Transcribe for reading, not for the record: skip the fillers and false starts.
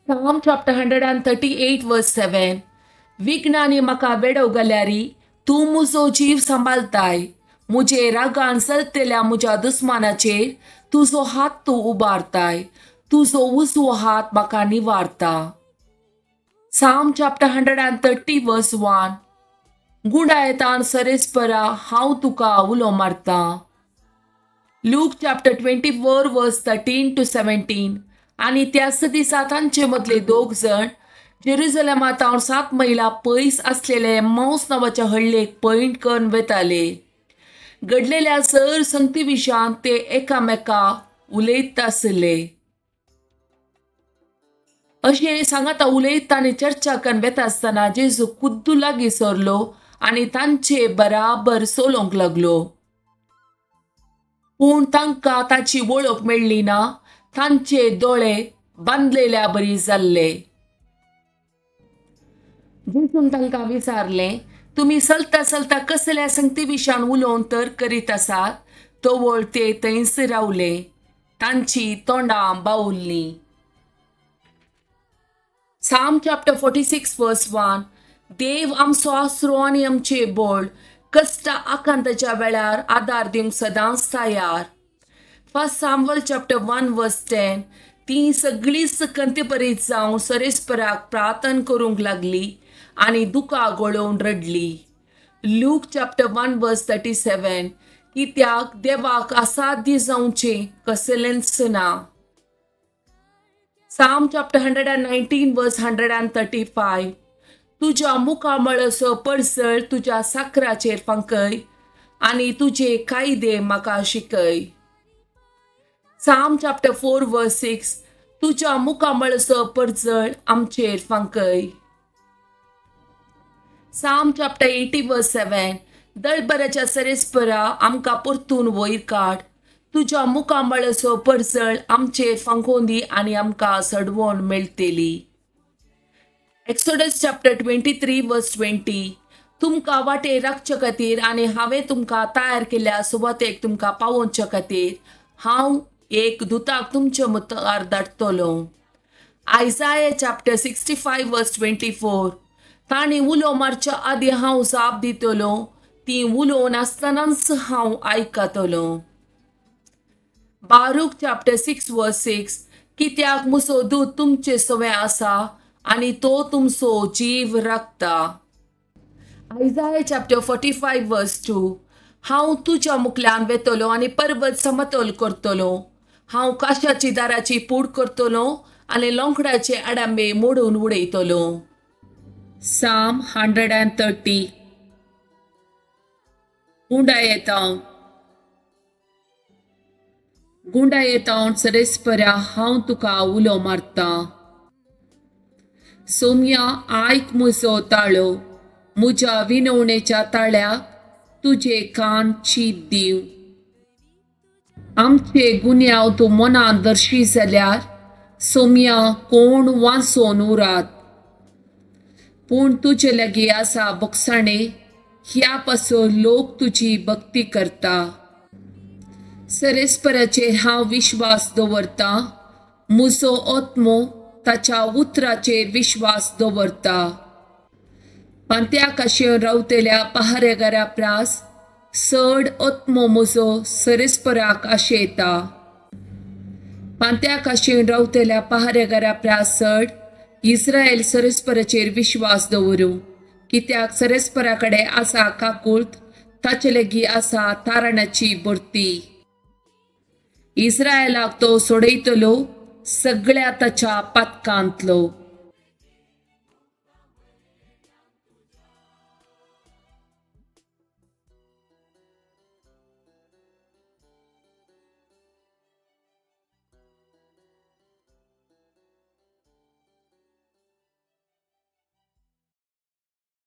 Psalm chapter 138 verse 7. विघ्नांनी म्हाका वेडो घाल्यारी तूं म्हजो जीव सांबाळताय. म्हजे रागान चलतल्या म्हज्या दुस्मानाचेर तुजो हात तूं उबारताय. तुजो उजवो हात म्हाका निवारता. Psalm chapter 130 verse 1. गुंडायतान सरेस्परा हांव तुका उलो मारतां. Luke chapter 24 verse 13 to 17. आनी त्याच दिसा तांचे मदले दोग जण जेरुजलेमा 7 मैलां पयस आसलेले मावस नांवाच्या हळ्ळेक पैण करून वेताले. घडलेल्या सर संगती विशयान ते एकामेका उलयत आसले. अशें सांगाता उलयता आनी चर्चा करून वेता आसतना जेजू खुद्दू लागीं सरलो आनी तांचे बराबर चलोवंक लागलो. पूण तांकां ताची वळख मेळ्ळी ना. तांचे दोळे बांदलेल्या बरी जाल्ले. जेजून तांकां विचारलें, तुमी चलता चलता कसल्या संगती विशयान उलोवन तर करीत आसात? तवळ ते थंयच रावले. तांची तोंडां बावुल्लीं. Psalm chapter 46 verse 1. देव आमचो आसरो आनी आमचे बळ, कश्ट आकांताच्या वेळार आदार दिवंक सदांच तयार. First Samuel chapter 1 verse 10. ती सगळीच कंतीपरीत जावन सरेस्पराक प्रार्थन करूंक लागली आनी दुकां गळोवन रडली. Luke chapter 1 verse 37. कित्याक देवाक असाध्य जावचें कसलेंच ना. Psalm chapter 119 verse 135. तुज्या मुखामळसो परसळ तुज्या साकराचेर फांकय आनी तुजे कायदे म्हाका शिकय. Psalm chapter 4 verse 6. तुज्या मुखामळसो परजळ आमचेर फांकय. Psalm chapter 80 verse 7. दळबराच्या सरेस्परा आमकां परतून वयर काड. तुज्या मुखामळसो परजळ आमचेर फांकोवन दी आनी आमकां सडवण मेळटली. Exodus chapter 23 verse 20. तुमकां वाटे राखचे खातीर आनी हांवें तुमकां तयार केल्ल्या सुवातेक तुमकां पावोवचे खातीर हांव एक दुताक तुमचे मुखार धाडटलो. Isaiah chapter 65 verse 24. तांणी उलो मारच्या आदीं हांव जाप दितलो. ती उलोवन आसतनाच हांव आयकतलो. Baruch chapter 6 verse 6. कित्याक म्हजो दूत तुमचे सवें आसा आनी तो तुमचो जीव राखता. Isaiah chapter 45 verse 2. हांव तुज्या मुखल्यान वेतलो आनी पर्वत समतोल करतलो. हांव काशाची दाराची पूड करतलो आनी लोंकडाचे आडांबे मोडून उडयतलो. Psalm 130. गुंडायेतांव गुंडायेतांव सरेस्परा हांव तुका उलो मारतां. सोम्या आयक म्हजो ताळो. म्हज्या विनवणेच्या ताळ्याक तुजे कान चीत दिव. आमचे गुन्यांव तूं मनान दर्शी जाल्यार सोम्या कोण वांचोन उरात. पूण तुजे लागीं आसा बोगसाणे. ह्या पासून लोक तुजी भक्ती करता. सरेस्पराचेर हांव विश्वास दवरतां. म्हजो आत्मो ताच्या उतराचेर विश्वास दवरता. पांत्या काशेन रावतल्या पहारेगारा प्रास चड आत्मो म्हजो सरेस्पराक आशेता. पांत्या काशेन रावतल्या पहारेगारा प्रास चड इस्रायल सरेस्पराचेर विश्वास दवरूं. कित्याक सरेस्परा कडेन आसा काकूळत. ताचे लागीं आसा तारणाची भरती. इस्रायलाक तो सोडयतलो सगळ्या ताच्या पातकांतलो.